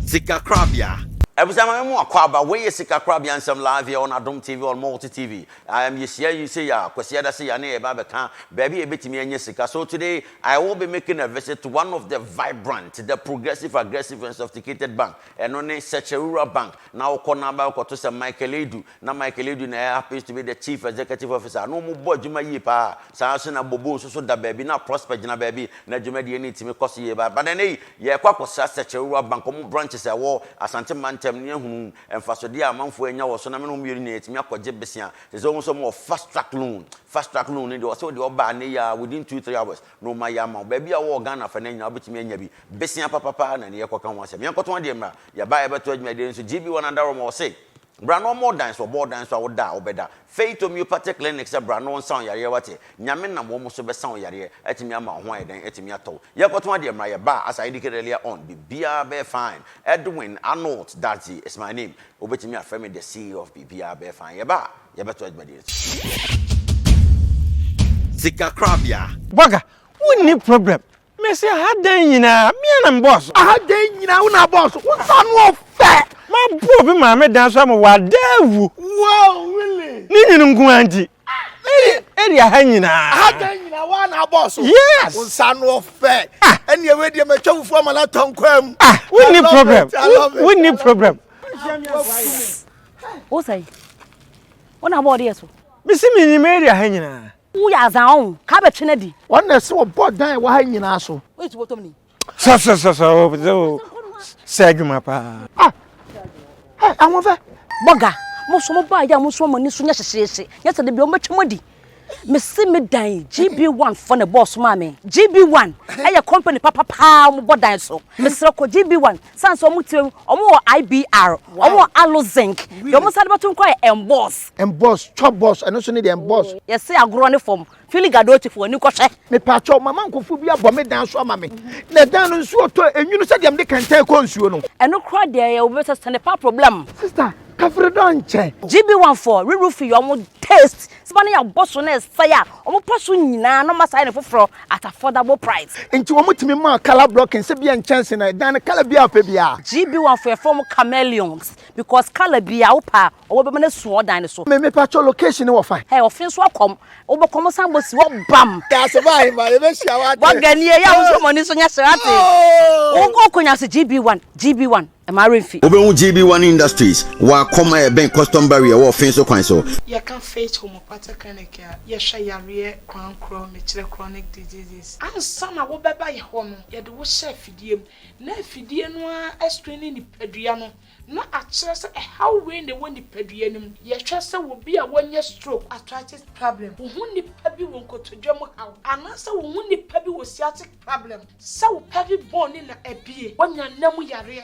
Sikakorabea. Abusua ma me mo akwaaba, wei yɛ Sikakorabea nsɛm live here on Adom TV on Multi TV. I am yɛhyia yi sei a, Kwasiada sei a ne yɛba abɛka baabi a yɛbɛtumi anya sika. So today I will be making a visit to one of the vibrant, the progressive, aggressive and sophisticated bank. Ɛno ne Sekyere Rural Bank. Na wokɔ na aba wokɔto sɛ Michael Adu. Na Michael Adu na happens to be the chief executive officer. Na wɔn bɔ adwuma yie paa. Saa nso na Bobo nso so da baabi, na Prosper gyina baabi. Na dwumadie no tumi kɔ so yie paa. But ɛnɛ yi, yɛrekɔ akɔsra Sekyere Rural Bank, wɔn branches a ɛwɔ Asante mantam ne ahunu mfasodeɛ a amanfoɔ anya wɔ so na me ne wɔn mmienu nyinaa yɛtumi akɔgye besia. Te sɛ wɔn nso wɔwɔ fast track loan. Fast track loan no deɛ wɔsɛ wodeɛ ɔba a nnɛ yi ara within 2, 3 hours na wɔn ayɛ ama wo. Baabi a wɔwɔ Ghana fa no nyinaa wobɛtumi anya bi. Besia papapa na ne yɛkɔka ho asɛm. Yɛnkɔto adeɛ mmra. Yɛba yɛbɛto adwumadie nso GB1 Adarom wɔ se bra na ɔmɔ dan so, ɔbɔ dan so a woda a wobɛda. Faith Homeopathic Clinic sɛ bra na ɔnsa wo yareɛ wate. Nyame nam wɔn so bɛsa wo yareɛ atumi ama wo ho ayɛ dɛn atumi atɔ wo. Yɛkɔto adeɛ mmra. Yɛba, as I indicated earlier on, biribiara bɛyɛ fine. Edwin Arnold Dadzie is my name. Wobɛtumi afrɛ me the CEO of biribiara bɛyɛ fine. Yɛba a yɛbɛto adwumadie so. Sikakorabea. Bɔga, wonni problem. Mesi ha dan nyinaa, mea na mbɔɔ so. Aha dan nyinaa wo na abɔɔ so, wo nsa no ɔfɛ. Mabɔ obi maame dan so ama wada awu. Wow, really? Ne nwunu nko ara nti. Area ha nyinaa. Aha dan nyinaa wa na abɔɔ so. Yes. Wo nsa no ɔfɛ. Ah. Ɛnni ewe deɛ mɛtwa fufu ama na tɔ nkwa mu. Ah, wonni problem. Wonni problem. Wo sɛn? Wo na bɔɔde yɛ so. Mesi mi nyim area ha nyinaa. Woyɛ azan ɔn, ka bɛtwe no di. Wɔn na ɛsɛ wɔbɔ dan ɛwɔ ha nyinaa so. Woyi ti bɔtɔm ni. Sɛ sɛ adwuma paa. Ah, ɛ ahoɔfɛ. Bɔga, mo so mo baa yɛ a mo so mo ani so nyɛ hyehyeehye. Nyɛ sɛ de bi ɔmo bɛtwa mo adi. Mesi me dan GB1 fo ne bɔɔso maa me. GB1 ɛyɛ company papapaa ɔmo bɔ dan so. Mesrɛ kɔ GB1 san sɛ ɔmo tire ɔmo wɔ IBR, ɔmo wɔ alu zinc. Deɛ ɔmo san de bɛto nkɔ yɛ emboss. Emboss, chop boss, ɛno nso ne deɛ emboss. Yɛse agorɔ ne fam. Fili gadochi fo ani kɔhwɛ. Mepaakyɛw, mama nkɔfo bi abɔ me dan so ama me. Na dan no nsuo tɔ enwunu sɛdeɛ mede kɛntɛn kɔ nsuo no. Ɛno koraa deɛ yɛ wobɛsɛ sɛ ne pa problem. Sister, kafiri dɔ nkyɛn. GB1 for re-roofing yɛ ɔmo taste. Sɛ ne yɛabɔ so na ɛsɛe a, ɔmo pa so nyinaa na ɔmo asan ne foforɔ at affordable price. Nti wɔn tumi maa colour blocking sɛ bi a nkyɛnse na dan no colour bi a ɔpɛ biara. GB1 for yɛfrɛ ɔmo chameleons because colour bi a wopɛ a ɔwɔ bɛma no asu ɔdan no so. Me mepaakyɛw, location wɔ fa. Hey, ɔfe nso akɔm. Wobɛkɔ mo san bɔ si hɔ bam. Daase ba ahema, yɛbɛhyia wate. Bɔga nie, yɛ a wo nso mɔni so nyɛ hyɛ ate. Wokɔ konya so GB1, GB1, ɛma remfi. Wobɛhu GB1 Industries wɔ Akɔm a ɛbɛn Custom Barrier wɔ Ɔfen so kwan so. Yɛka Faith Homeopathic Clinic a, yɛhwɛ yareɛ korankorɔ, mekyerɛ chronic diseases. Ansa na wobɛba yɛ hɔ no, yɛde wo hyɛ afidie mu, na afidie no ara screen nipadua no na akyerɛ sɛ ɛhaw wei na ɛwɔ nipadua no mu. Yɛhwɛ sɛ obi a wanya stroke, arthritis problem, wo ho nipa bi wɔ nkotodwe mu haw, anaasɛ wo ho nipa bi wɔ sciatic problem, sɛ wo pelvic bone ne na abie, wanya nna mu yareɛ,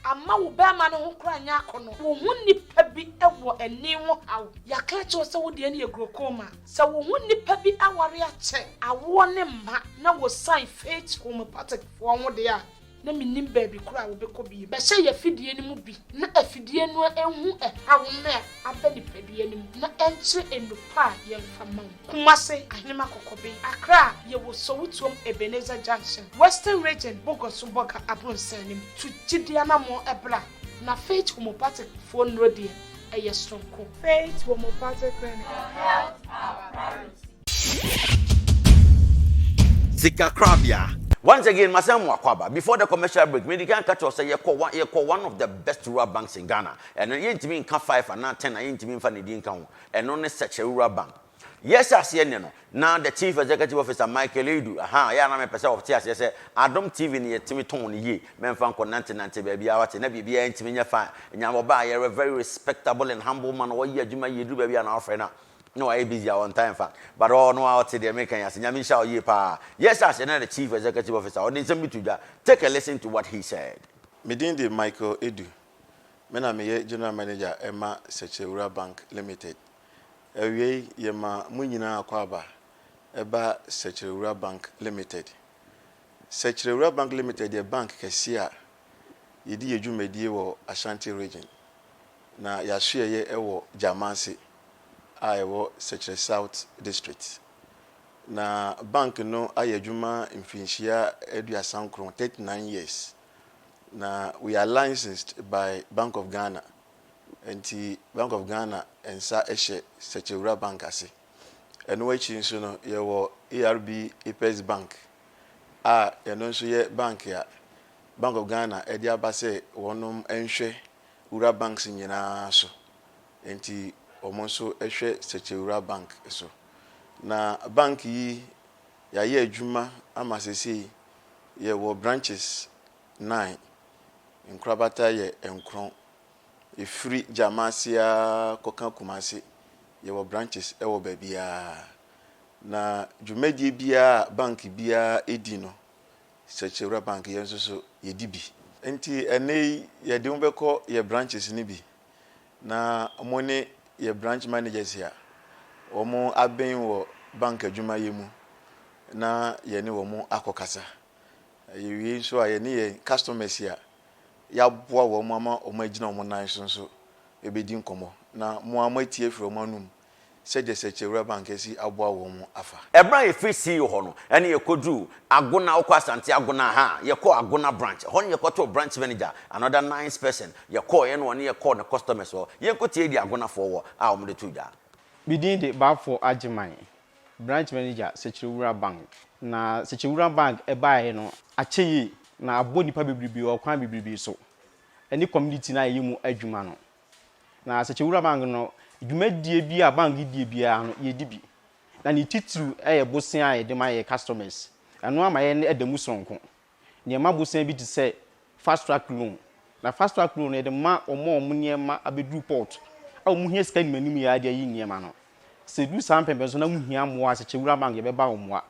ama wo bɛrima no ho koraa nyɛ akɔnɔ, wo ho nipa bi wɔ ani ho haw, yɛaka kyerɛ wo sɛ wo deɛ no yɛ glaucoma. Sɛ wo ho nipa bi aware akyɛ, awoɔ ne mma na wɔsan Faith Homeopathic foɔ ho deɛ a, na menim baabi koraa a wobɛkɔ bi. Bɛhyɛ yɛ afidie no mu bi na afidie no ehu ɛhaw no a aba nipadua no mu na ɛnkyerɛ nnupa a yɛmfa ma wo. Kumase, Ahenema Kɔkɔbe, Accra, yɛwɔ Sowutuom Ebenezer Junction, Western Region, Bogoso Bɔga Abrɔnsan no mu. Tu gyidi anammɔn ɛbra na Faith Homeopathic foɔ nnuro deɛ ɛyɛ soronko. Faith Homeopathic Clinic. Health our priority. Sikakorabea. Once again, masan mu akwaaba. Before the commercial break, me di kan ka kyerɛ sɛ yɛkɔ one of the best rural banks in Ghana. Ɛno yɛntumi nka 5 anaa 10 a yɛntumi nfa ne din nka ho. Ɛno ne Sekyere Rural Bank. Yɛhyɛ aseɛ ne no na the chief executive officer Michael Edu, aha yɛ a na mepɛ sɛ ɔte aseɛ sɛ Adom TV no yɛtumi tɔn no yie, mɛmfa nkɔ nante nante baabi a wate na biribiara ntumi nyɛ fine. Nya ɔbaa yɛrɛ very respectable and humble man, ɔyɛ adwuma yie duru baabi a na ɔfrɛ no a na wayɛ busy a ɔntan fa, but ɔno a ɔte deɛ meka yi ase. Nyame nhyira wo yie paa. Yɛhyɛ aseɛ na the chief executive officer ɔde nsɛm bi to dwa. Take a listen to what he said. Me din de Michael Edu. Me na meyɛ General Manager ɛma Sekyere Rural Bank Limited. Awiei, yɛma mo nyinaa akwaaba ɛba Sekyere Rural Bank Limited. Sekyere Rural Bank Limited yɛ bank kɛseɛ a yɛdi yɛ dwumadie wɔ Ashanti Region, na yɛasoɛyɛ ɛwɔ Gyamanse a ɛwɔ Sekyere South District. Na bank no ayɛ adwuma mfirinhyia 39, 39 years. Na we are licensed by Bank of Ghana. Nti Bank of Ghana nsa hyɛ Sɛkyɛwura Bank ase. Ɛno akyi nso no, yɛwɔ ARB Apex Bank a ɛno nso yɛ bank a Bank of Ghana de aba sɛ wɔnom nhwɛ wura banks nyinaa so. Nti wɔn nso hwɛ Sɛkyɛwura Bank so. Na bank yi yɛayɛ adwuma ama seesei yɛwɔ branches nine, nkorabata yɛ nkron. Ɛfiri Gyamase ara kɔka Kumase, yɛwɔ branches wɔ baabiara. Na dwumadie biara a bank biara di no, Sɛkyɛwura Bank yɛn nso so yɛdi bi. Nti ɛnnɛ yi yɛde mo bɛkɔ yɛn branches no bi na mo ne yɛn branch managers a wɔn aben wɔ bank adwumayɛ mu na yɛne wɔn akɔkasa. Yɛwie nso a yɛne yɛn customers a yɛaboa wɔn ama wɔagyina wɔn nan so nso bɛdi nkɔmmɔ na mo ara moatie afiri wɔn anom sɛdeɛ Sɛkyɛwura Bank asi aboa wɔn afa. Ɛberɛ a yɛfiri CEO hɔ no, ɛne yɛkɔduruu Agona, wokɔ Asante Agona ha a, yɛkɔɔ Agona branch, ɛhɔ no yɛkɔtoo branch manager, another nice person, yɛkɔeɛ no ɔne yɛkɔɔ ne customers hɔ, yɛnkɔtie deɛ Agonafoɔ wɔ a wɔde too dwa. Me din de Baffour Agyeman, Branch Manager, Sekyerewura Bank. Na Sekyerewura Bank baeɛ no, akyɛ yie na abɔ nnipa bebrebe wɔ kwan bebrebe so ɛne community no a yɛyɛ mu adwuma no. Na Sekyerewura Bank no, dwumadie bi a bank die biara no, yɛdi bi. Na ne titiriw yɛ bosea a yɛde ma yɛn customers. Ɛno ama yɛn da mu sononko. Nneɛma bosea bi te sɛ fast track loan. Na fast track loan no yɛde ma wɔn a wɔn nneɛma abɛduru port a wɔhia sika animanim yi ara de ayi nneɛma no. Sɛ ɛduru saa mpɛnpɛnso na wohia mmoa a, Sekyewura Bank yɛbɛba wo mmoa.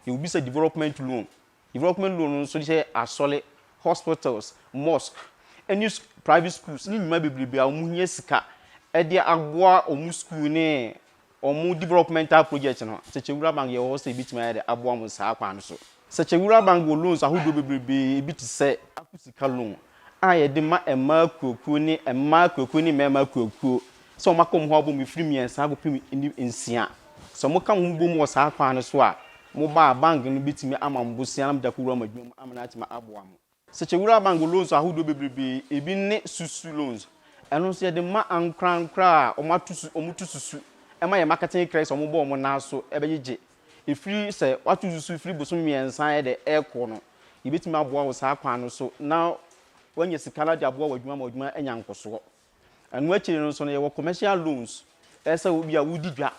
Yɛwɔ bi sɛ development loan. Development loan no nso de hyɛ asɔre, hospitals, mosque, ne private schools ne nnwuma bebrebe a wɔhia sika de aboa wɔn school ne Wɔn developmental project no, Sɛkyɛwura Bank yɛwɔ hɔ sɛ yɛbɛtumi ayɛ dɛ aboa mo saa kwan no so. Sɛkyɛwura Bank wɔ loans ahodoɔ bebrebee, ebi te sɛ. Akusika loan a yɛde ma mmaa akuokuo ne mmaa akuokuo ne mmarima akuokuo sɛ wɔn aka wɔn ho abom ɛfiri mmiɛnsa akɔpem nsia. Sɛ wɔka wɔn ho bom wɔ saa kwan no so a, moba a, bank no bɛtumi ama mo bosea na mode akɔwura mo adwuma mu ama no atumi aboa mo. Sekyewura Bank wɔ loans ahodoɔ bebrebe, ebi ne susu loans. Ɛno nso yɛde ma ankorankoro a wɔato su, wɔto susu ma yɛn marketing clerks a wɔbɔ wɔn nan so bɛgyegye. Ɛfiri sɛ woato susu firi bosome mmiɛnsa yɛ dɛ ɛrekɔ no, yɛbɛtumi aboa wo saa kwan no so na woanya sika no de aboa w'adwuma ma w'adwuma anya nkɔsoɔ. Ɛno akyiri no nso no, yɛwɔ commercial loans, ɛyɛ sɛ obi a wodi dwa,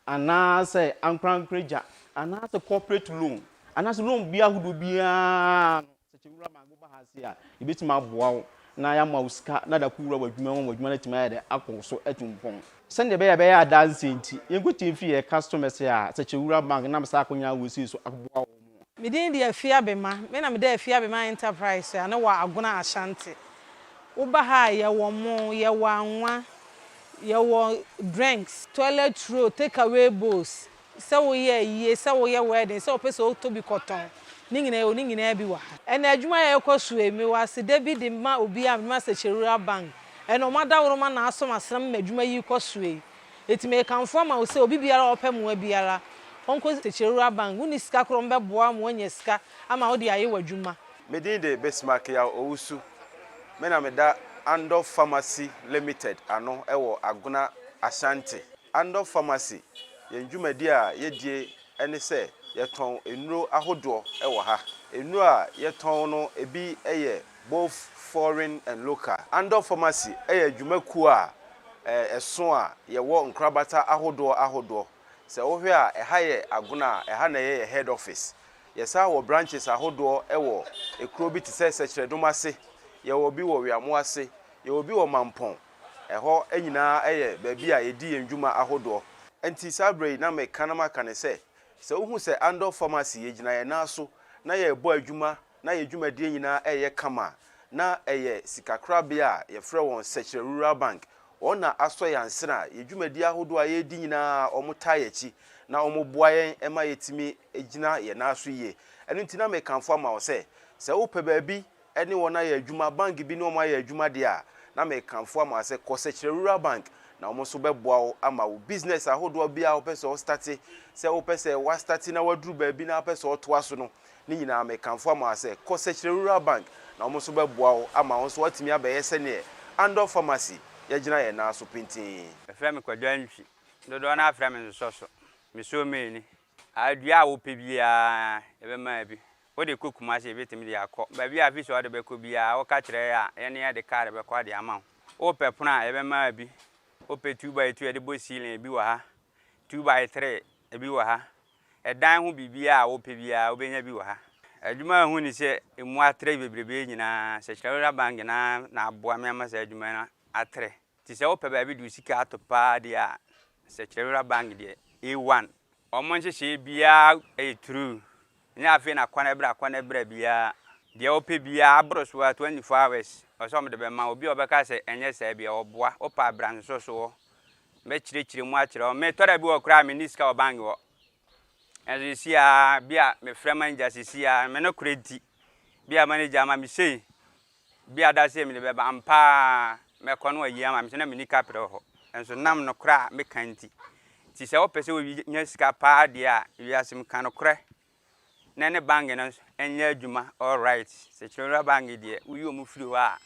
anaasɛ ankorankoro gya, anaasɛ corporate loan, anaasɛ loan bi ahodoɔ biara no, sɛ kyɛwura ma woba ha ase a, yɛbɛtumi aboa wo na yɛama wo sika na de akɔwura w'adwuma mu ama w'adwuma no atumi ayɛ dɛ akɔ so atu mpɔn. Sɛdeɛ ɛbɛyɛ a ɛbɛyɛ adanseɛ nti, yɛnkɔtie mfiri yɛn customers a Sɛkyɛwura Bank nam saa akonnwa wei sei so aboa wɔn. Me din de Afia Bema. Me na meda Afia Bema Enterprise ano wɔ Agona Ashanti. Woba ha a, yɛwɔ mo, yɛwɔ anwa, yɛwɔ drinks, toilet roll, take away bowls, sɛ woyɛ ayie, sɛ woyɛ wedding, sɛ wopɛ sɛ wotɔ bi kɔtɔn, ne nyinaa yɛwɔ ne nyinaa bi wɔ ha. Ɛna adwuma a ɛrekɔ so yi, mewɔ aseda bi de ma obiara a mede ma Sekyerewura Bank. Ɛna wɔn adaworoma na asɔ m'asene ma adwuma yi rekɔ so yi. Enti merekamfo ama wo sɛ obi biara a ɔpɛ mmoa biara, ɔnkɔ Sekyerewura Bank. Wonni sika koraa a, wɔbɛboa wo ma woanya sika ama wode ayɛ w'adwuma. Me din de Bismarck Yaw Owusu. Me na meda Andor Pharmacy Limited ano wɔ Agona Ashanti. Andor Pharmacy, yɛn dwumadi a yɛdie ne sɛ yɛtɔn nnuro ahodoɔ wɔ ha. Nnuro a yɛtɔn no ebi yɛ both foreign and local. Andor Pharmacy yɛ dwumakuo a ɛso a yɛwɔ nkorabata ahodoɔ ahodoɔ. Sɛ wohwɛ a ɛha yɛ Agona a, ɛha na ɛyɛ yɛn head office. Yɛsan wɔ branches ahodoɔ wɔ ekuro bi te sɛ Sɛkyerɛdom ase, yɛwɔ bi wɔ Weamo ase, yɛwɔ bi wɔ Mampɔn. Ɛhɔ nyinaa yɛ baabi a yɛdi yɛn dwuma ahodoɔ. Nti saa berɛ yi na meka na maka no sɛ, sɛ wohu sɛ Andor Pharmacy yɛgyina yɛn nan so na yɛrebɔ adwuma na yɛn dwumadie nyinaa reyɛ kama a, na ɛyɛ sikakorabea a yɛfrɛ wɔn Sɛkyerɛ Rural Bank. Wɔn na asɔ yɛn asene a yɛn dwumadie ahodoɔ a yɛredi nyinaa wɔtaa yɛn akyi na wɔboa yɛn ma yɛtumi gyina yɛn nan so yie. Ɛno nti na mekamfo ama wo sɛ, sɛ wopɛ baabi ne wɔn ayɛ adwuma, bank bi ne wɔn ayɛ adwuma deɛ a, na mekamfo ama wo sɛ kɔ Sɛkyerɛ Rural Bank Na wɔn nso bɛboa wo ama wo business ahodoɔ biara a wopɛ sɛ wo starte, sɛ wopɛ sɛ wa starte na waduru baabi na wopɛ sɛ ɔtoa so no, ne nyinaa mekamfo ama wo sɛ kɔ Sɛkyerɛ Rural Bank na wɔn nso bɛboa wo ama wo nso woatumi abɛyɛ sɛdeɛ Andor Pharmacy yɛgyina yɛn nan so pintinn. Wɔfrɛ me Kwadwo Antwi. Dodoɔ no ara frɛ me Nsɔso. Mesɔ mani. Dua a wopɛ biara, yɛbɛma wo bi. Wode kɔ Kumasi a, yɛbɛtumi de akɔ. Baabi a afi sɛ wode bɛkɔ biara, woka kyerɛ yɛn a, yɛne yɛde kar bɛkɔ de ama wo. Wopɛ pono a, yɛbɛma wo bi. Wopɛ two by two a yɛde bɔ ceiling, ebi wɔ ha. 2x3 ebi wɔ ha. Ɛdan ho biribiara a wopɛ biara wobɛnya bi wɔ ha. Adwuma a ɛho ni sɛ ɛmu atrɛ bebrebe nyinaa, Sɛkyerɛwera Bank no ara na aboa me ama saa adwuma no atrɛ. Nti sɛ wopɛ baabi de wo sika ato paa deɛ a, Sɛkyerɛwera Bank deɛ A1. Wɔn nhyehyɛeɛ biara yɛ true. Ɛnyɛ afei na kɔ na bra kɔ na bra biara. Deɛ wopɛ biara aboro so ara 24 hours ɔsɛ wɔde bɛma wo. Obi a ɔbɛka sɛ ɛnyɛ saa biara ɔboa. Wopɛ a bra nsosɔ soɔ. Mɛkyerɛkyerɛ mu akyerɛ wo. Me tɔ da bi wɔ koraa a menni sika wɔ bank hɔ. Nanso seesei ara bi a mefrɛ manager seesei ara me nokorɛ nti bi a manager ama me sei bi a da sei mede bɛba ampa ara mɛkɔ na wayi ama me sɛ na menni kaprɛ wɔ hɔ. Nanso nam nokorɛ a meka nti. Nti sɛ wopɛ sɛ wonya sika paa deɛ a wiase mu ka nokorɛ na ɛne bank no nyɛ adwuma alright. Sɛ Kyerɛwura bank deɛ woyi wɔn firi hɔ a,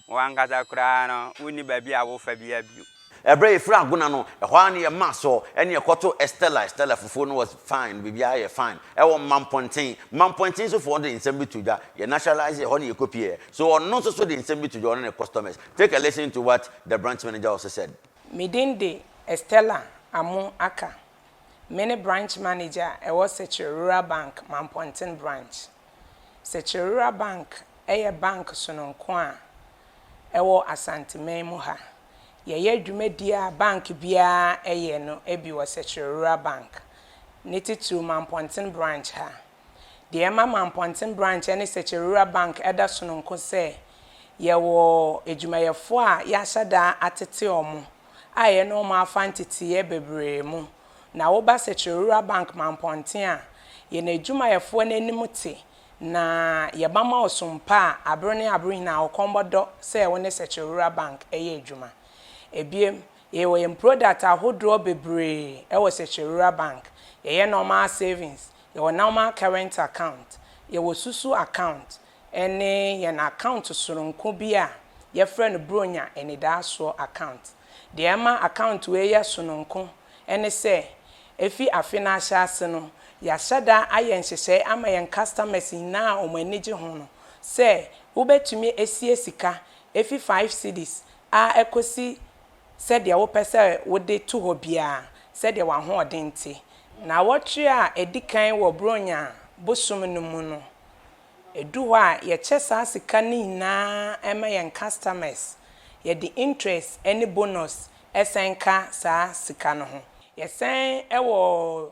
wo ankasa koraa no wonni baabi a wofa biara bio. Ɛberɛ a yɛfiri Agona no, ɛhɔ ara na yɛmaa sɔ ɛne yɛkɔtoo Estella. Estella fufuo no was fine, biribiara yɛ fine. Ɛwɔ Mampɔnten. Mampɔnten nso foɔ de nsɛm bi to dwa. Yɛ nationalise ɛhɔ na yɛkɔpieɛ. So ɔno nso so de nsɛm bi to dwa, ɔne ne customers. Take a listen to what the branch manager also said. Me din de Estella Amu Aka. Me ne branch manager a ɛwɔ Sekyere Rural Bank Mampɔnten Branch. Sekyere Rural Bank yɛ bank sononko a ɛwɔ Asanteman mu ha. Yɛyɛ dwumadie a bank biara yɛ no bi wɔ Sekyere Rural Bank, ne titiriw Mampɔnten Branch ha. Deɛ ɛma Mampɔnten Branch ne Sekyere Rural Bank da sononko sɛ, yɛwɔ adwumayɛfoɔ a yɛahyɛ da atete wɔn a yɛne wɔn afa nteteeɛ bebree mu. Na woba Sekyere Rural Bank Mampɔnten a, yɛn adwumayɛfoɔ no anim te, na yɛbama wo som pa a abere ne abere nyinaa wo kɔn bɔdɔ sɛ wo ne Sekyere Rural Bank yɛ adwuma. Ebiem, yɛwɔ yɛn product ahodoɔ bebree wɔ Sekyere Rural Bank. Yɛyɛ normal savings, Yɛwɔ normal current account, yɛwɔ susu account, ɛne yɛn account soronko bi a yɛfrɛ no Buronya Anidaasoɔ account. Deɛ ɛma account wei yɛ sononko ne sɛ, ɛfi afe no ahyɛase no, yɛahyɛ da ayɛ nhyehyɛe ama yɛn customers nyinaa a wɔn ani gye ho no sɛ wobɛtumi asie sika ɛfi five cedis a ɛkɔsi sɛdeɛ wopɛ sɛ wode to hɔ biara, sɛdeɛ w'ahoɔden te. Nnawɔtwe a ɛdi kan wɔ Buronya bosom no mu no, ɛdu hɔ a yɛkyɛ saa sika no nyinaa ma yɛn customers. Yɛde interest ne bonus san ka saa sika no ho. Yɛsan wɔ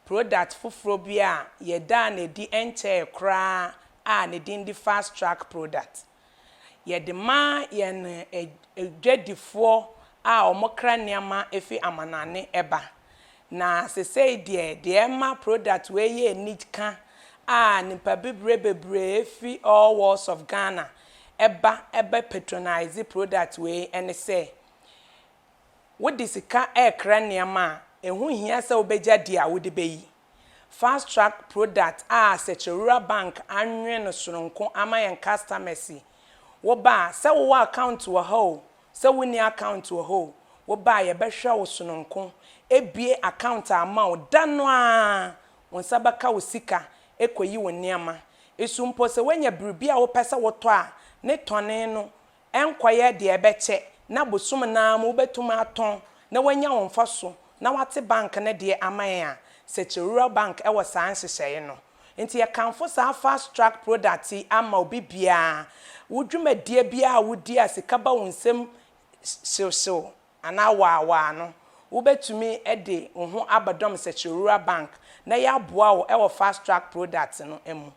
product foforɔ bi a yɛdaa no adi nkyɛɛ koraa a ne din de Fast Track product. Yɛde ma yɛn adwadifoɔ a wɔkra nneɛma fi amanane ba. Na sesei deɛ, deɛ ɛma product wei yɛ anika a nnipa bibire bebree fi all walls of Ghana ba bɛ patronise product wei ne sɛ, wode sika rekra nneɛma a, ɛho hia sɛ wobɛgya di a wode bɛyi. Fast track product a Sekyere Rural Bank anwene no sononko ama yɛn customers yi. Wo ba a, sɛ wowɔ account wɔ ha o, sɛ wonni account wɔ ha o, wo ba a yɛbɛhwɛ wo sononko, abue account ama wo da no ara wo nsa bɛka wo sika kɔyi wo nneɛma. Eso mpo sɛ woanya biribi a wopɛ sɛ wotɔ a, ne tɔne no Ɛnkɔyɛ deɛ ɛbɛkyɛ na bosom no ara mu wobɛtumi atɔn na woanya wo mfaso na woate bank no deɛ ama yɛn a, Sekyere Rural Bank wɔ saa nhyehyɛeɛ no. Nti yɛkamfo saa fast track product yi ama obi biara. Wo dwumadie biara a wodi a sika ba wo nsam hyewhyew anaa waawaa no, wobɛtumi de wo ho abɛdɔm Sekyere Rural Bank na yɛaboa wo wɔ fast track product no mu.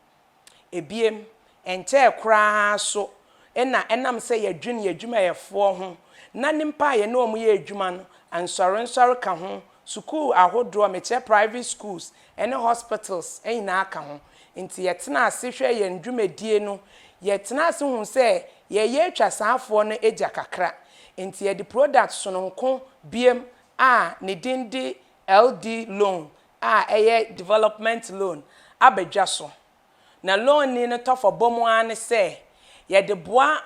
Ebiem, ɛnkyɛɛ koraa so na ɛnam sɛ yɛdwen yɛn adwumayɛfoɔ ho na nimpa a yɛne wɔn yɛ adwuma no nsɔrensɔre ka ho, sukuu ahodoɔ, mekyerɛ private schools ne hospitals nyinaa ka ho, nti yɛtenaa ase hwɛɛ yɛn dwumadie no, yɛtenaa ase huu sɛ yɛreyɛ atwa saa afoɔ no gya kakra. Enti yɛde product sononko biam a ne din de LD Loan a ɛyɛ development loan aba dwa so. Na loan no tɔfɔbɔ mu ara ne sɛ yɛde boa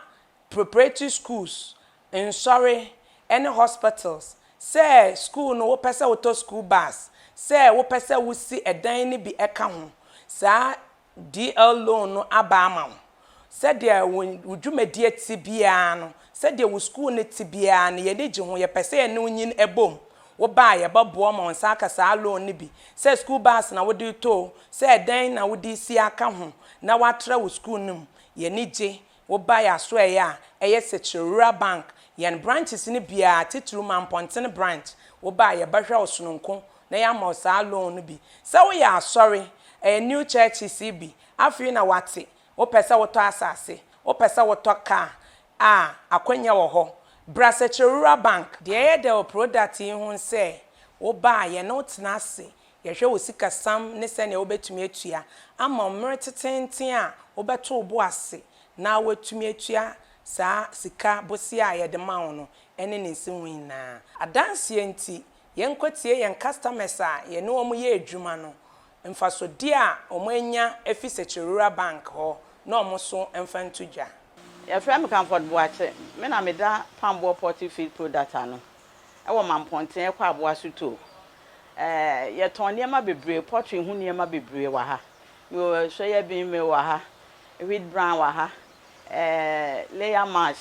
preparatory schools, nsɔre ne hospitals, sɛ school no wopɛ sɛ wotɔ school bus, sɛ wopɛ sɛ wosi ɛdan no bi ka ho, saa DL loan no aba ama wo. Sɛdeɛ wo wo dwumadie te biara no, sɛdeɛ wo sukuu no te biara no, yɛn ani gye ho. Yɛpɛ sɛ yɛne wo nyin bom. Woba a, yɛbɛboa wo ma wo nsa aka saa loan no bi. Sɛ sukuu bus na wode retɔ o, sɛ ɛdan na wode resi aka ho na woatra wo sukuu no mu, yɛn ani gye. Woba yɛn asoɛeɛ a, ɛyɛ Sekyere Rural Bank, yɛn branches no biara, titiriw Mampɔntene branch, woba a, yɛbɛhwɛ wo sononko na yɛama wo saa loan no bi. Sɛ woyɛ asɔre, ɛyɛ new churches yi bi, afei na woate, wopɛ sɛ wotɔ asase, wopɛ sɛ wotɔ car a, akwanya wɔ hɔ. Bra Sekyere Rural Bank. Deɛ ɛyɛ dɛ wɔ product yi ho ne sɛ, woba a, yɛne wo tena ase, yɛhwɛ wo sikasam ne sɛdeɛ wobɛtumi atua ama wo mmerɛ teteenten a wobɛto wo bo ase na woatumi atua saa sika bosea a yɛde ma wo no ne ne nsiho nyinaa. Adanseɛ nti, Yɛnkɔtie yɛn customers a yɛne wɔn yɛ adwuma no mfasodeɛ a wɔn anya afi Sekyere Rural Bank hɔ na wɔn nso mfa nto dwa. Yɛfrɛ me Comfort Boakye, me na meda Pamboɔ Poultry Feed Product ano wɔ Mampɔnten ɛkɔ Aboa Sotoo. Yɛtɔn nneɛma bebree, poultry ho nneɛma bebree wɔ ha. Mewɔ soya bean meal wɔ ha, wheat bran wɔ ha, layer mash,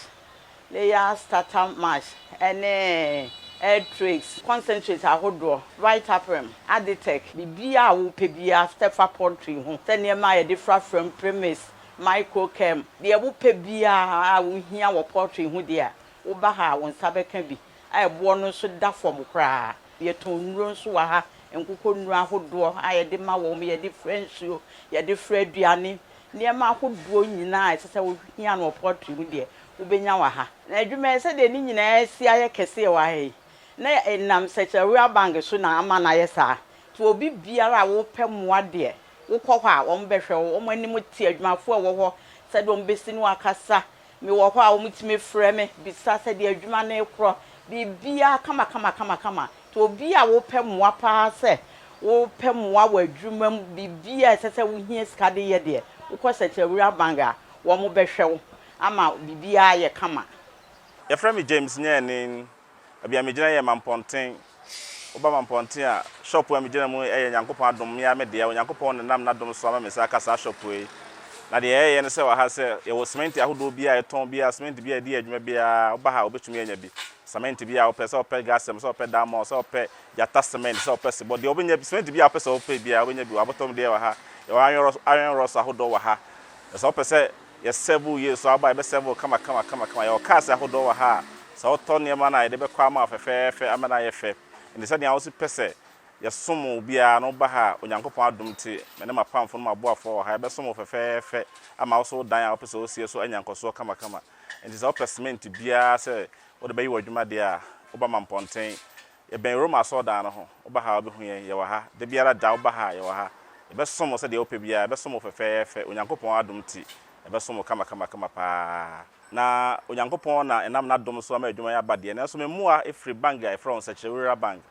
layer starter mash ne air trays, concentrate ahodoɔ, Vitaprem, Aditec, biribiara a wopɛ biara sɛ fa poultry ho, sɛ nneɛma a yɛde frafra mu, premix, microchem, deɛ wopɛ biara a wohia wɔ poultry ho deɛ a, woba ha a wo nsa bɛka bi a ɛboɔ no nso da fam koraa. Yɛtɔn nnuro nso wɔ ha, nkokɔ nnuro ahodoɔ a yɛde ma wɔn, yɛde fra nsuo, yɛde fra aduane, nneɛma ahodoɔ nyinaa a ɛsɛ sɛ wohia no wɔ poultry mu deɛ, wobɛnya wɔ ha. Na adwuma yi, sɛdeɛ ne nyinaa asi ayɛ kɛseɛ wɔ ha yi, na ɛnam Sɛkyerɛ Bank so na ama no ayɛ saa. Nti obi biara a wopɛ mmoa deɛ, wokɔ hɔ a, wɔbɛhwɛ wo. Wɔn anim te, adwumafoɔ a ɛwɔ hɔ, sɛdeɛ wɔbɛsi ne wo akasa, Mewɔ hɔ a wɔtumi frɛ me bisa sɛdeɛ adwuma no rekorɔ, biribiara kamakamakamakama. Nti obi a wopɛ mmoa pa ara sɛ wopɛ mmoa wɔ adwuma mu, biribiara a ɛsɛ sɛ wohia sika de yɛ deɛ, wokɔ Sɛkyerɛwura Bank a, wɔbɛhwɛ wo ama biribiara ayɛ kama. Yɛfrɛ me James Nyɛɛnen. Baabi a megyina yɛ Mampɔnten. Woba Mampɔnten a, shop a megyina mu yɛ Nyankopɔn adom, me ara me dea. Onyankopɔn na nam n'adom so ama me nsa aka saa shop yi. Na deɛ yɛyɛ ne sɛ wɔ ha sɛ, yɛwɔ semɛnti ahodoɔ biara a yɛtɔn biara, semɛnti biara a yɛde yɛ adwuma biara, woba ha a wobɛtumi anya bi. Semɛnti biara a wopɛ, sɛ wopɛ Gasem, sɛ wopɛ Diamond, sɛ wopɛ Gyata cement, sɛ wopɛ Sebɔ, deɛ wobɛnya bi, semɛnti biara a wopɛ sɛ wopɛ biara wobɛnya bi wɔ ha. Abɔtɔm deɛ wɔ ha, yɛwɔ iron rods ahodoɔ wɔ ha. Na sɛ wopɛ sɛ Yɛ serve wo yie so aba a yɛbɛ serve wo kama kama kama kama. Yɛwɔ cars ahodoɔ wɔ ha a sɛ wotɔ nneɛma no a yɛde bɛkɔ ama wo fɛfɛɛfɛ ama no ayɛ fɛ. Nti sɛdeɛ wo nso pɛ sɛ yɛsom wo biara no woba ha a Onyankopɔn adom nti me ne m'apamfo ne m'aboafoɔ wɔ ha yɛbɛsom wo fɛfɛɛfɛ ama wo nso wo dan a wopɛ sɛ wosie so anya nkɔsoɔ kama kama. Nti sɛ wopɛ cement biara sɛ wode bɛyɛ w'adwuma deɛ a woba Mampɔnten Yɛbɛn Roma asɔrdan no ho. Woba ha a wobɛhu yɛn. Yɛwɔ ha. Da biara da woba ha a, yɛwɔ ha. Yɛbɛsom wo sɛdeɛ wopɛ biara. Yɛbɛsom wo fɛfɛɛfɛ. Onyankopɔn adom nti, yɛbɛsom wo kamakamakama pa ara. Na Onyankopɔn na ɛnam n'adom so ama adwuma yi aba deɛ, nanso me mmoa firi bank a yɛfrɛ wɔn Sɛkyerɛ Rural Bank.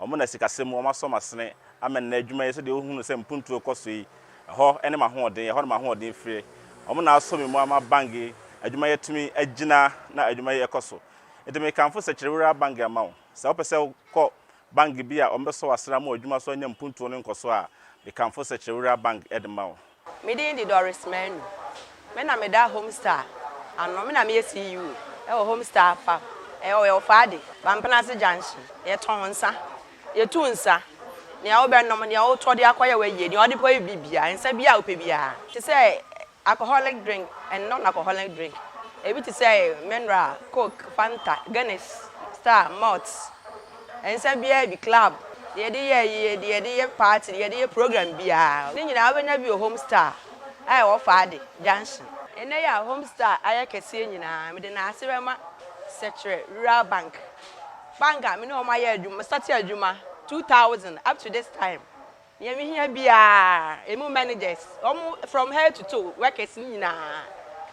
Wɔn na sikasɛm mu wɔasɔ m'asene ama nnɛ adwuma yi sɛdeɛ wohunu sɛ mpuntuo rekɔ so yi. Ɛhɔ ne m'ahoɔden, ɛhɔ na m'ahoɔden fire. Wɔn na asɔ me mu ama bank yi adwuma yi atumi agyina na adwuma yi rekɔ so. Enti mekamfo Sɛkyerɛ Rural Bank ama wo. Sɛ wopɛ sɛ wokɔ bank bi a wɔbɛsɔ w'asene ama w'adwuma so anya mpuntuo ne nkɔsoɔ a, mekamfo Sɛkyerɛ Rural Bank de ma wo. Me din de Doris Manu. Me na meda Homestar ano. Me na meyɛ CEO wɔ Homestar Farm. Ɛwɔ Ɔfaade, Bampenase Junction. Yɛtɔn nsa. Yɛtu nsa. Nea wobɛnom, nea wotɔ de akɔyɛ w'ayie, nea wode kɔyɛ biribiara, nsa biara a wopɛ biara. Te sɛ Alcoholic drink and non-alcoholic drink, ebi te sɛ mineral, coke, fanta, Guinness, star, malt, nsa biara bi, club, deɛ yɛde yɛ ayie, deɛ yɛde yɛ party, deɛ yɛde yɛ program biara, ne nyinaa wobɛnya bi wɔ Home Star a ɛwɔ Faade junction. Ɛnnɛ yi a Home Star ayɛ kɛseɛ nyinaa, mede n'ase bɛma Sɛkyerɛ Rural Bank, bank a me ne wɔn ayɛ adwuma, me starte adwuma 2000 up to this time. Nea mehia biara, emu managers, wɔn from head to toe, workers no nyinaa,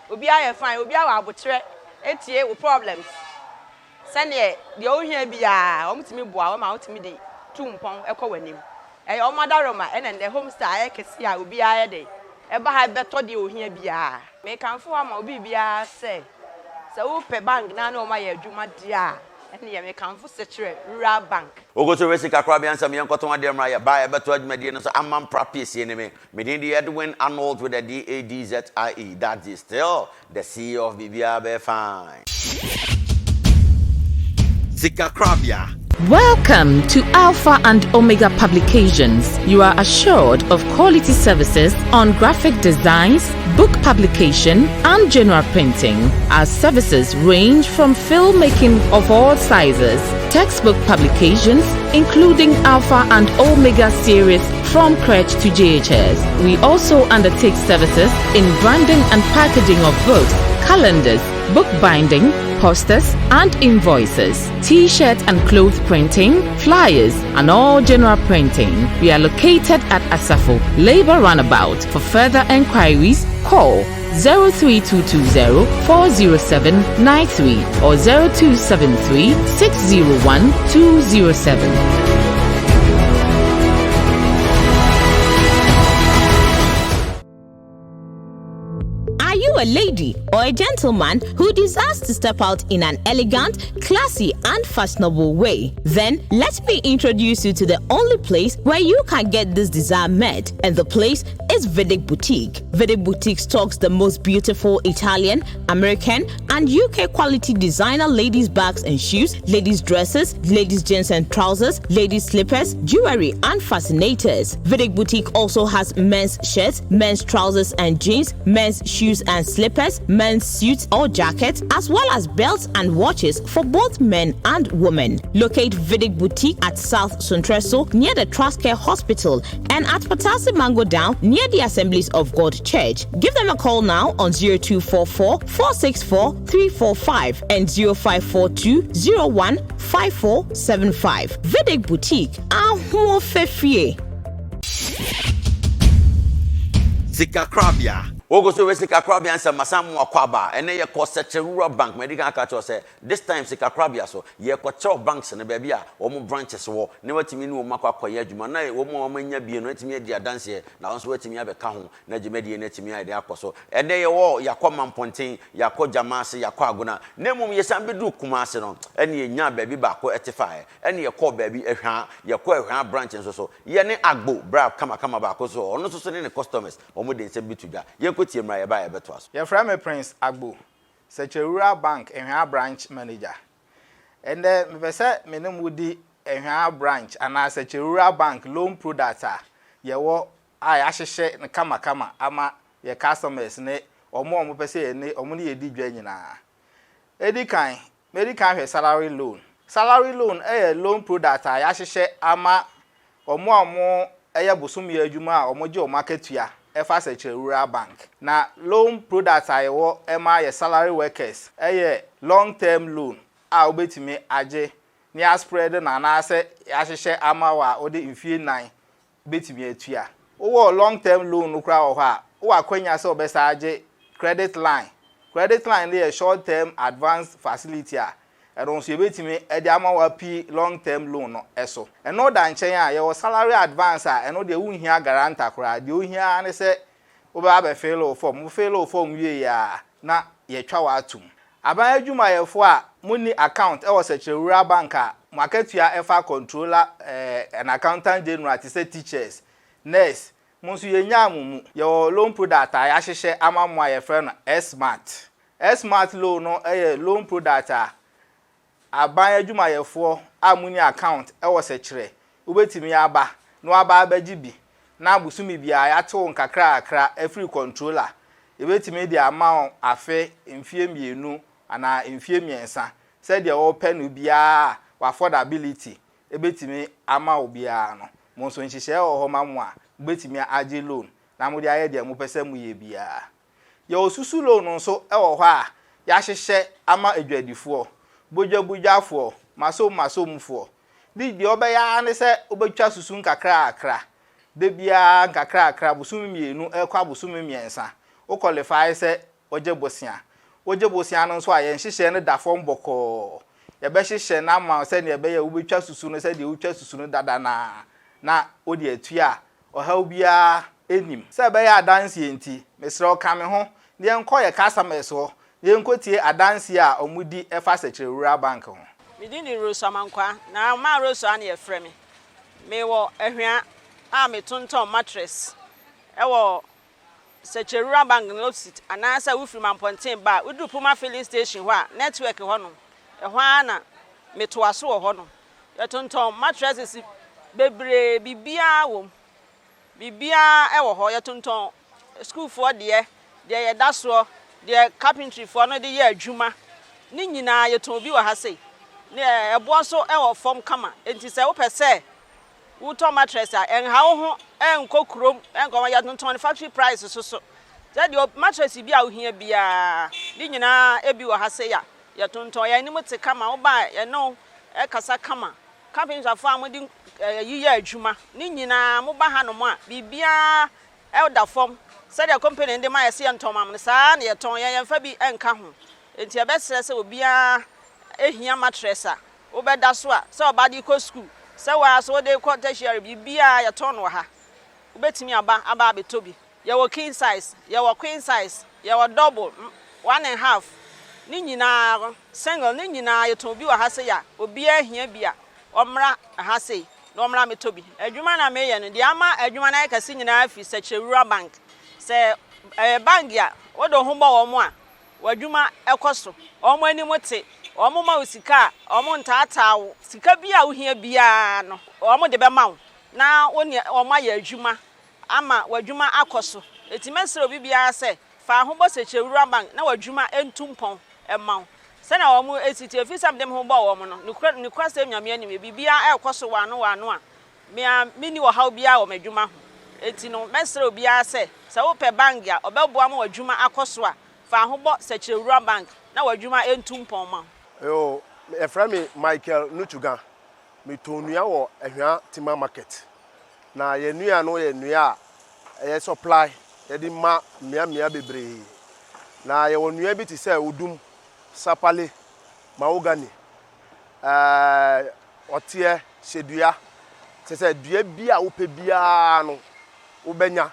obiara yɛ fine, obiara wɔ aboterɛ tie wo problems. Sɛdeɛ deɛ wohia biara wɔtumi boa wo ma wotumi de tu mpɔn kɔ w'anim. Ɛyɛ wɔn adaworoma ɛna nnɛ Homestar ayɛ kɛseɛ a obiara yɛ dɛn ɛba ha bɛtɔ deɛ ohia biara. Mekamfo ama obi biara sɛ, sɛ wopɛ bank na ne wɔn ayɛ adwuma deɛ a, ɛnneɛ mekamfo Sekyerɛ Rural Bank. Wokoto wɛ sika korabea nsɛm yɛnkɔtɔn adeɛ mmra yɛba a yɛbɛtoa dwumadie no so Amampra piesie ne me Me din de Edwin Arnold with a D-A-D-Z-I-E Dadzie still the CEO of biribiara bɛyɛ fine. Sika korabea. Welcome to Alpha and Omega Publications. You are assured of quality services on graphic designs, book publication, and general printing. Our services range from filmmaking of all sizes, textbook publications, including Alpha and Omega series from crèche to JHS. We also undertake services in branding and packaging of books, calendars, bookbinding, posters and invoices, t-shirt and cloth printing, flyers and all general printing. We are located at Asafo Labor Runabout. For further enquiries, call 03220 407 93 or 0273 601 207. Are you a lady or a gentleman who desires to step out in an elegant, classy, and fashionable way? Then let me introduce you to the only place where you can get this desire met, and the place is Vedic Boutique. Vedic Boutique stocks the most beautiful Italian, American, and UK quality designer ladies' bags and shoes, ladies' dresses, ladies' jeans and trousers, ladies' slippers, jewelry, and fascinators. Vedic Boutique also has men's shirts, men's trousers and jeans, men's shoes and slippers, men's suits or jackets, as well as belts and watches for both men and women. Locate Vedic Boutique at South Suntreso near the Trustcare Hospital and at Patasi Mango Down near the Assemblies of God Church. Give them a call now on 0244 464 345 and 0542 01 5475. Vedic Boutique, Ahofefie. Sikakorabea. Wogu so wɛ sikakorabea nsɛm masan mo akɔ aba ɛnɛ yɛkɔ Sɛkyɛ Rural Bank madi kan aka akyerɛ wo sɛ this time sikakorabea so yɛkɔkyerɛw banks no baabi a wɔn branches wɔ na watumi ne wɔn akɔ akɔyɛ adwuma na wɔn a wɔanya bie no atumi adi adanseɛ na wɔn nso atumi abɛka ho na dwumadie no atumi ayɛ den akɔ so. Ɛnnɛ yɛwɔ, yɛakɔ Mampɔnten, yɛakɔ Gyamaase, yɛakɔ Agona, na mmom yɛsan bɛduruu Kumase no, ɛne yɛnyaa baabi baako te faeɛ, ɛne yɛkɔɔ baabi Ahwaa, yɛkɔɔ Ahwaa branch nso so, yɛne Agbo bra kamakama baako nso wɔ hɔ, ɔno nso so ne ne customers, wɔn de nsɛm bi to dwa. Yɛnkɔ tie mmra, yɛba a yɛbɛtoa so. Yɛfrɛ me Prince Agbo, Sekyere Rural Bank Ahwaa Branch Manager. Ɛnnɛ mepɛ sɛ me ne mo di Ahwaa Branch anaa Sekyere Rural Bank loan products a yɛwɔ a yɛahyehyɛ no kamakama ama yɛn customers ne wɔn a wɔpɛ sɛ yɛne wɔn ne yɛn di dwa nyinaa. Edi kan, medi kan ahwɛ salary loan. Salary loan yɛ loan product a yɛahyehyɛ ama wɔn a wɔyɛ bosome adwuma a wɔgye wɔn akatua fa Sɛkyerɛ Rural Bank. Na loan product a yɛwɔ ma yɛ salary workers yɛ long term loan a wobɛtumi agye na yɛaspread no anaasɛ yɛahyehyɛ ama wo a wode mfie nnan bɛtumi atua. Wowɔ long term loan no koraa wɔ hɔ a, wowɔ akwanya sɛ wobɛsan agye credit line. Credit line no yɛ short term advance facility a ɛno nso yɛbɛtumi de ama wo api long term loan no so. Ɛno da nkyɛn a, yɛwɔ salary advance a ɛno deɛ wonhia guarantor koraa. Deɛ wohia ara ne sɛ wobɛba abɛfeele wo form. Wofeele wo form wieeɛ a, na yɛatwa wo atom. Aban adwumayɛfoɔ a monni account wɔ Sɛkyerɛ Rural Bank a mo akatua fa Controller and Accountant General te sɛ teachers, nurse, mo nso yɛnyaa mo mu. Yɛwɔ loan product a yɛahyehyɛ ama mo a yɛfrɛ no S-Mart. S-Mart loan no yɛ loan product a Aban adwumayɛfoɔ a monni account wɔ sɛkyerɛ, wobɛtumi aba na waba abɛgye bi na bosome biara yɛate wo nkakrakra afiri controller. Yɛbɛtumi de ama wo afe, mfeɛ mmienu anaa mfeɛ mmiɛnsa sɛdeɛ wopɛ no biara a w'affordability bɛtumi ama wo biara no. Mo nso nhyehyɛeɛ wɔ hɔ ma mo a mobɛtumi agye loan na mode ayɛ deɛ mopɛ sɛ moyɛ biara. Yɛwɔ susu loan nso wɔ hɔ a yɛahyehyɛ ama adwadifoɔ, bodwabodwafoɔ, masom masomfoɔ. Ne deɛ wobɛyɛ ara ne sɛ wobɛtwa susu nkakrakra, da biara nkakrakra, bosome mmienu rekɔ abosome mmiɛnsa, wo qualify sɛ wogye bosea. Wogye bosea no nso a, yɛn nhyehyɛɛ no da fam bɔkɔɔ. Yɛbɛhyehyɛ no ama wo sɛdeɛ ɛbɛyɛ a wobɛtwa susu no sɛdeɛ wotwa susu no dada no ara na wode atua a ɔhaw biara nnim. Sɛ ɛbɛyɛ adanseɛ nti, mesrɛ wo ka me ho na yɛnkɔ yɛn customers hɔ na yɛnkɔtie adanseɛ a wɔdi fa Sɛkyerɛ Rural Bank ho. Me din de Rose Amankwaa, na Maa Rose ara na yɛfrɛ me. Mewɔ Ahwea a metontɔn mattress wɔ Sɛkyɛ Rural Bank no opposite anaasɛ wofiri Mampɔnten ba a, woduru Puma filling station hɔ a, network hɔ nom, ɛhɔ ara na metoa so wɔ hɔ nom. Yɛtontɔn mattresses bebree, biribiara wɔ mu. Biribiara wɔ hɔ. Yɛtontɔn sukuufoɔ deɛ, deɛ yɛda soɔ, deɛ carpentryfoɔ no de yɛ adwuma, ne nyinaa yɛtɔn bi wɔ ha sei. Ne ɛboɔ nso wɔ fam kama, enti sɛ wopɛ sɛ Wotɔ mattress a, ɛnha wo ho nkɔ kurom nkɔma, yɛtontɔn no factory price so so. Sɛdeɛ mattress bi a wohia biara, ne nyinaa ebi wɔ ha sei a yɛtontɔn. Yɛn anim te kama, woba a yɛne wo kasa kama. Carpenterfoɔ a mode ayi yɛ adwuma, ne nyinaa moba hanom a, biribiara da fam. Sɛdeɛ company no de ma yɛ sɛ yɛntɔn ma mo no, saa ara na yɛtɔn, yɛn yɛmfa bi nka ho. Enti yɛbɛsrɛ sɛ obiara hia mattress a, wobɛda so a, sɛ ɔba de rekɔ sukuu, sɛ wo ara nso wode rekɔ tertiary, biribiara yɛtɔn no wɔ ha. Wobɛtumi aba aba abɛtɔ bi. Yɛwɔ king size, yɛwɔ queen size, yɛwɔ double, one and half, ne nyinaa, single, ne nyinaa yɛtɔn bi wɔ ha sei a, obiara hia bi a, ɔmmra ha sei na ɔmmra mmɛtɔ bi. Adwuma no a meyɛ no, deɛ ama adwuma no ayɛ kɛse nyinaa firi Sɛkyerɛ Rural Bank. Sɛ ɛyɛ bank a, wode wo ho bɔ wɔn a, W'adwuma kɔ so. Wɔn anim te. Wɔma wo sika a, wɔntaataa wo. Sika biara a wohia biara no, wɔde bɛma wo na wo ne wɔn ayɛ adwuma ama w'adwuma akɔ so. Enti mɛsrɛ obi biara sɛ, fa ho bɔ Sekyere Rural Bank na w'adwuma ntu mpɔn mma wo. Sɛnea wɔsi te, ɛfiri sɛ mede me ho bɔɔ wɔn no, nokorɛ, nokwasɛm Nyame anim, biribiara rekɔ so wɔ ano wɔ ano a, Me ara minni ɔhaw biara wɔ m'adwuma ho. Enti no, mɛsrɛ obiara sɛ, sɛ wopɛ bank a ɔbɛboa ma w'adwuma akɔ so a, fa ho bɔ Sɛkyerɛ Wura Bank na w'adwuma ntu mpɔn mma wo. Yoo, yɛfrɛ me Michael Nutuga. Metɔn nnua wɔ Ahwea Timber Market. Na yɛn nnua no yɛ nnua a ɛyɛ supply, yɛde ma mmea mmea bebree. Na yɛwɔ nnua bi te sɛ odum, sapale, mahogany, ɛɛ ɔteɛ, hyɛdua, kyerɛ sɛ dua bi a wopɛ biara no wobɛnya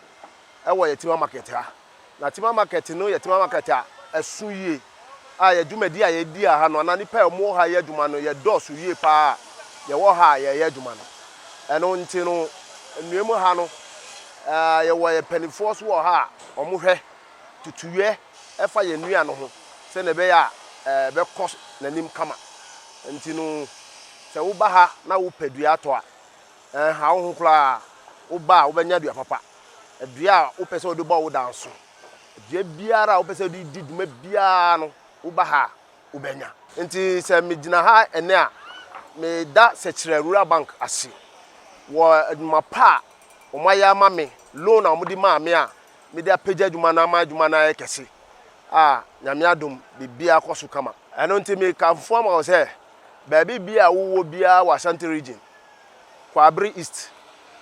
wɔ yɛ Tema market ha. Na Tema market no yɛ Tema market a ɛso yie a yɛ dwumadi a yɛdi ha no anaa nnipa a wɔwɔ ha yɛ adwuma no yɛdɔɔso yie paa a yɛwɔ ha a yɛyɛ adwuma no. Ɛno nti no nnua mu ha no yɛwɔ yɛ mpanimfoɔ so wɔ ha a wɔhwɛ tutuiɛ fa yɛn nnua no ho sɛdeɛ ɛbɛyɛ a ɛbɛkɔ n'anim kama. Nti no, sɛ woba ha na wopɛ dua atɔ a, ɛnha wo ho koraa. Woba a, wobɛnya dua papa. Dua a wopɛ sɛ wode bɔ wo dan so, dua biara a wopɛ sɛ wode di dwuma biara no, woba ha a, wobɛnya. Nti sɛ megyina ha ɛnnɛ a, meda Sɛkyerɛ Rural Bank ase wɔ adwuma pa a wɔayɛ ama me, loan a wɔde maa me a mede apagya adwuma no ama adwuma no ayɛ kɛse a Nyame adom biribiara kɔ so kama. Ɛno nti mekamfo ama wo sɛ baabi biara a wowɔ biara wɔ Ashanti Region, Kwaabere East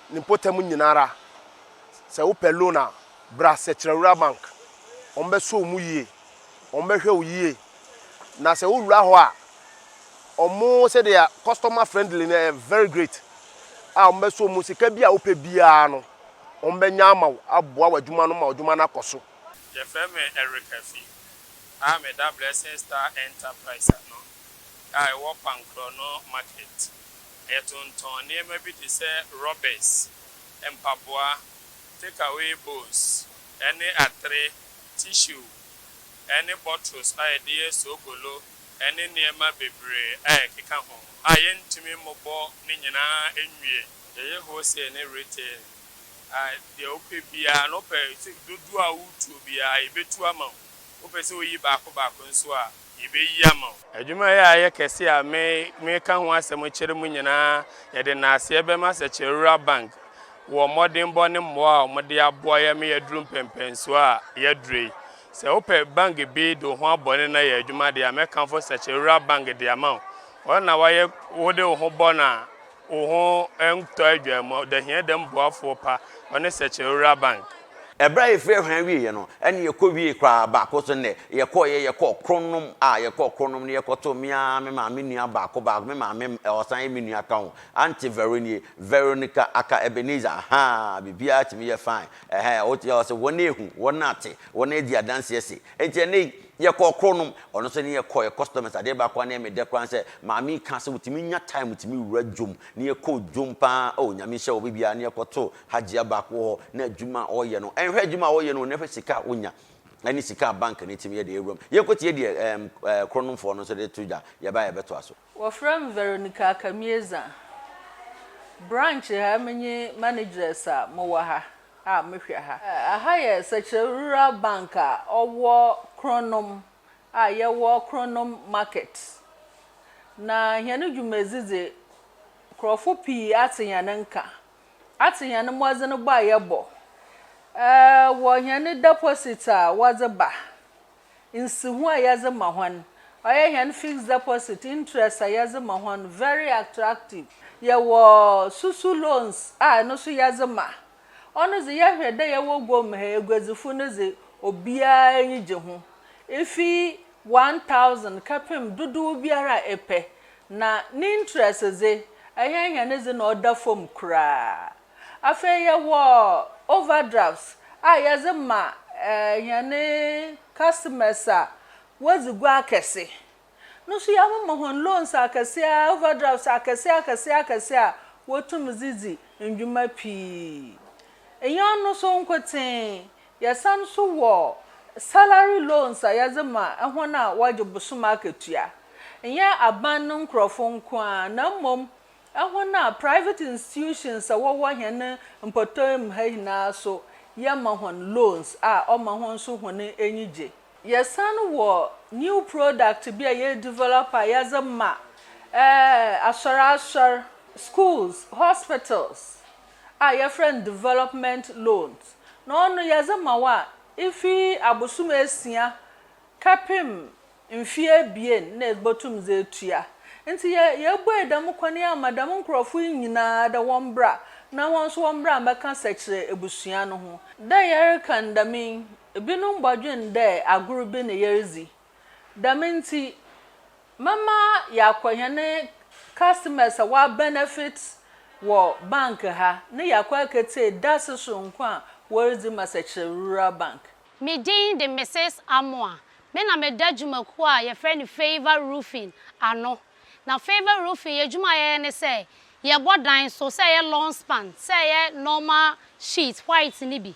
ne mpɔtam nyinara sɛ wopɛ loan a bra Sɛkyerɛ Rural Bank, wɔbɛsɔ wo mu yie, wɔbɛhwɛ wo yie na sɛ wowura hɔ a wɔn sɛdeɛ customer friendly no ɛyɛ very great a wɔbɛsɔ wo mu sika bi a wopɛ biara no wɔbɛnya ama wo aboa w'adwuma no ma w'adwuma no akɔ so. Yɛfrɛ me Eric Afi a meda Blessing Star Enterprise ano a ɛwɔ Pankrɔno Market. Yɛtontɔn nneɛma bi te sɛ rubbers, mpaboa, take away bowls, ne atere, tissue, ne bottles a yɛde yɛ soobolo ne nneɛma bebree a ɛkeka ho a yɛntumi mmobɔ ne nyinaa nwie. Yɛyɛ wholesale ne retail. A deɛ wopɛ biara no, wopɛ sɛ dodoɔ a wotuo biara yɛbɛtu ama wo. Wopɛ sɛ woyi baako baako nso a, yɛbɛyi ama wo. Adwuma yi a ayɛ kɛse a me meka ho asɛm kyerɛ mo nyinaa, yɛde nnaaseɛ bɛma Sɛkyɛ Rural Bank wɔ mmɔdenbɔ ne mmoa a wɔde aboa yɛn ma yɛaduru mpɛnpɛnsoɔ a yɛaduru yi. Sɛ wopɛ bank bi de wo ho abɔ ne na yɛ adwuma deɛ a, mɛkamfo Sɛkyɛ Rural Bank de ama wo. Ɔno na wayɛ wode wo ho bɔ no a, Wo ho ntɔ adwa mu, da hia dɛm boafoɔ pa, ɔne Sɛkyerɛ Rural Bank. Ɛberɛ a yɛfiri Ɛhwan wieeɛ no, ɛne yɛkɔ wiee koraa baako so nnɛ, yɛkɔeɛ, yɛkɔɔ Kronom a, yɛkɔɔ Kronom no yɛkɔtoo me ara me maame nua baako baako, me maame ɔsan yɛ me nua ka ho, Auntie Vero nie, Veronica aka Ebenezer, ahaa, biribiara tumi yɛ fine, ɛhɛɛ, wote ɔse wɔn ehu, wɔn ate, wɔn adi adanseɛ se, enti ɛnnɛ yi, yɛkɔɔ Kronom, ɔno nso ne yɛkɔeɛ, customers, adeɛ baako a na ɛyɛ me dɛ koraa ne sɛ, maame yi ka sɛ wotumi nya time tumi wura dwom, ne yɛkɔɔ dwom paa, oh, Nyame nhyira obi biara, ne yɛkɔtoo Hajia baako wɔ hɔ na adwuma a ɔyɛ no, ɛnhwɛ adwuma a ɔyɛ no na hwɛ sika a ɔnya ɛne sika a bank no tumi yɛ de awura mu. Yɛnkɔtie deɛ ɛɛm ɛɛ Kronomfoɔ no nso de to dwa, yɛba a yɛbɛtoa so. Wɔfrɛ me Veronica Akamieza. Branch ha menye manageress a mowɔ ha a mehwɛ ha. Aha yɛ Sɛkyerɛ Rural Bank a ɔwɔ Kronom a yɛwɔ Kronom Market. Na hɛn dwumadzi dze, nkorɔfo pii atse hɛn nka Atse hɛn mbɔdzenbɔ a yɛbɔ wɔ hɛn deposit a wɔdze ba, nsiho a yɛdze ma hɔn, ɔyɛ hɛn fixed deposit interest a yɛdze ma hɔn very attractive. Yɛwɔ susu loans a no so yɛdze ma. Ɔno dze yɛhwɛ dɛ yɛwɔ guam ha eguadzifo no dze obiara enyi gye ho. Ifi 1000 kɛpem dodow biara a epɛ Na ne interest dze, hɛn hɛn dze na ɔda famu koraa. Afei yɛwɔ overdrafts a yɛdze ma hɛn customers a wodzi gua akɛse. No so yɛamema hɔn loans akɛse ara, overdrafts akɛse akɛse akɛse a wotum dze dzi ndwuma pii. Nnyɛ ɔno so nkotsee, yɛsan so wɔ salary loans a yɛdze ma hɔn a wɔgye bosoom akatua. Nnyɛ aban no nkorɔfo nko ara na mbom hɔn a private institutions a wɔwɔ hɛn mpɔtamu ha nyina so yɛma hɔn loans a ɔma hɔn so hɔn enyi gye. Yɛsan wɔ new product bi a yɛredevelop a yɛdze ma asɔr asɔr, schools, hospitals a yɛfrɛ no development loans. Na ɔno yɛdze ma wo a, ifi abosoom esia kɛpem mfe ebien na ebotum dze etua. Ntsi yɛ yebuei dɛm kwan yi ama dɛm nkorɔfo yi nyina dɛ wɔmbra na hɔn so wɔmbra mbɛka sɛkyerɛ ebusua no ho. Dɛ yɛreka no dɛm yi, binom bɔdwen dɛ agor bi na yeridzi. Dɛm ntsi, mɛma yɛakɔ hɛn customers a wɔabenefit wɔ bank ha na yɛakɔ aketsie dase soronko a woridzi ma Sɛkyerɛ Rural Bank. Me din de Mrs. Amoah. Me na meda dwumakuo a yɛfrɛ no Favour Roofing ano. Na Favour Roofing yɛn adwuma a yɛyɛ ne sɛ, yɛbɔ dan so, sɛ ɛyɛ long span, sɛ ɛyɛ normal sheet, white no bi,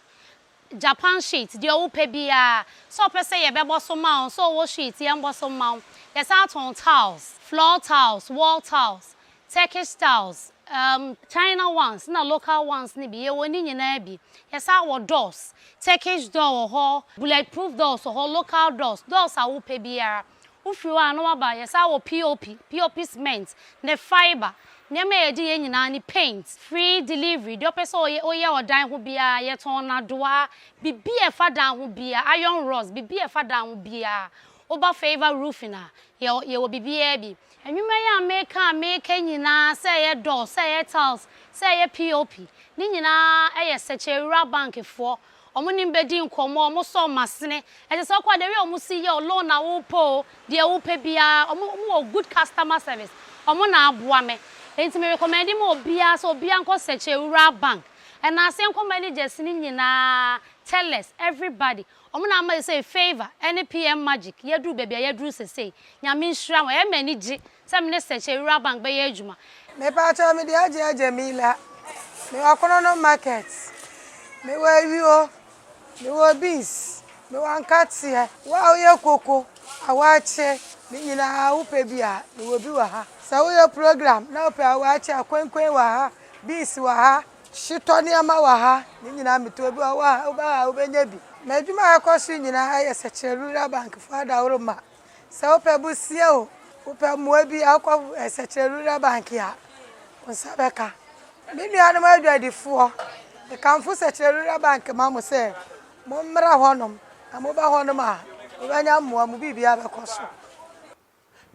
Japan sheet, deɛ wopɛ biara, sɛ wopɛ sɛ yɛbɛbɔ so ma wo, sɛ wowɔ sheet yɛmbɔ so mma wo. Yɛsan tɔn tiles, floor tiles, wall tiles, Turkish styles, um China ones na local ones no bi, yɛwɔ ne nyinaa bi. Yɛsan wɔ doors, Turkish door wɔ hɔ, bullet proof doors wɔ hɔ, local doors, doors a wopɛ biara. Wofiri hɔ a na woaba, yɛsan wɔ POP, POP cement, ne fibre, nneɛma a yɛde yɛ nyinaa ne paint, free delivery, deɛ wopɛ sɛ woyɛ woyɛ wɔ dan ho biara, yɛtɔn nnadewa, biribi a ɛfa dan ho biara, iron rods, biribi a ɛfa dan ho biara, woba Favour Roofing a, yɛwɔ yɛwɔ biribiara bi. Nnwuma yi a meka a meka nyinaa, sɛ ɛyɛ door, sɛ ɛyɛ tiles, sɛ ɛyɛ POP, ne nyinaa yɛ Sɛkyɛwura Bank foɔ. Wɔn ne me bɛdi nkɔmmɔ, wɔn sɔ m'asene. Ɛkyerɛ sɛ wokɔ a, the way wɔn si yɛ o, loan na wopɛ o, deɛ wopɛ biara, wɔn wɔn wɔ good customer service. Wɔn na aboa me. Enti me recommend ma obiara sɛ obiara nkɔ Sɛkyɛwura Bank. Ɛnaase nkɔ managers no nyinaa, tellers, everybody. Ɔmo na ama sesei Favour ɛne PM Magic yɛduru baabi a yɛduru sesei. Nyame nhyira mo. Ɛyɛ me ani gye sɛ me ne Sɛkyɛ Rural Bank bɛyɛ adwuma. Mepakyɛw mede agye agye Mila. Mewɔ Konono market, mewɔ ayuo, mewɔ beans, mewɔ nkateɛ, wo a woyɛ koko, awaakye ne nyinaa wopɛ bi a mewɔ bi wɔ ha. Sɛ woyɛ program na wopɛ awaakye a kwenkwen wɔ ha, beans wɔ ha. Hyetɔ nneɛma wɔ ha, ne nyinaa metɔ bi wɔ hɔ a woba ha a wobɛnya bi. M'adwuma a ɛkɔ so nyinaa yɛ sɛkyerɛ Rural Bank foɔ adaworoma. Sɛ wopɛ bosea o, wopɛ mmoa bi a wokɔ sɛkyerɛ Rural Bank a, wo nsa bɛka. Me nuanom adwadifoɔ, mekamfo sɛkyerɛ Rural Bank ma mo sɛ mommra hɔnom, na moba hɔnom a, mobɛnya mmoa, mo biribiara bɛkɔ so.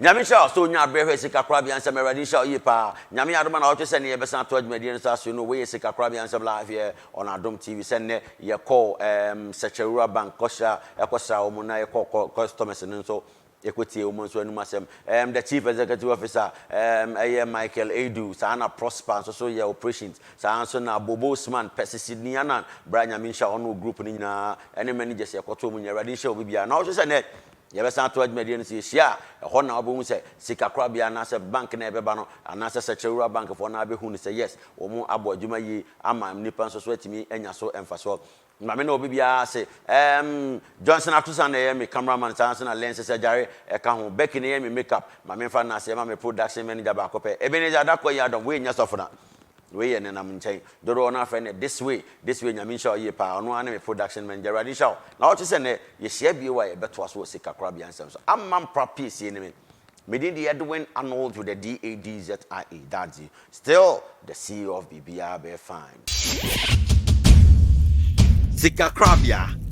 Nyame nhyira wo sɛ onya abrɛ hwɛ Sika Korabea Nsɛm Awurade nhyira wo yie paa Nyame adom a na ɔtwe sɛ nnɛ yɛbɛsan atoa dwumadie no so asoɛ no wei yɛ Sika Korabea Nsɛm live here on Adom TV sɛ nnɛ yɛkɔɔ ɛɛm Sɛkyɛwura Bank kɔhyira ɛkɔsra wɔn na yɛkɔɔ kɔ customers no nso yɛkɔtie wɔn nso anum asɛm ɛɛm the Chief Executive Officer ɛɛm ɛyɛ Michael Adu saa na Prosper nso so yɛ operations saa nso na Bobo Usman Pɛsisi Nianan bra Nyame nhyira ɔno group no nyinaa ɛne managers yɛkɔto wɔn nyinaa Awurade nhyira obi biara na ɔhwɛ sɛ nnɛ Yɛbɛsan atoa dwumadie no so. Yɛhyia a, ɛhɔ na wobɛhu sɛ sikakorabea anaasɛ bank no a yɛbɛba no anaasɛ Sɛkyerɛ Rural Bank foɔ no ara bɛhu no sɛ yes, wɔn abɔ adwuma yie ama nnipa nso so atumi anya so mfasoɔ. Ma me ne obi biara ase. Ɛɛm, Johnson Atosan na ɛyɛ me camera man, saa nso na Lenses Agyare ɛka ho. Becky na ɛyɛ me make up. Ma memfa no ase ɛma me production manager baako pɛ. Ebenezer Adako Yiadom, wei nyɛ sɔfo na. Wei yɛ nenam nkyɛn. Dodoɔ no ara frɛ no this way, this way Nyame nhyira wo yie paa. Ɔno ara ne me production manager. Awurade nhyira wo. Na ɔte sɛ nnɛ yɛhyia bio a yɛbɛtoa so wɔ sikakorabea nsɛm so. Amma mpra piesie ne me. Me din de Edwin Arnold with a D-A-D-Z-I-E, Dadzie. Still the CEO of Biribiara Bɛyɛ Fine. Sikakorabea.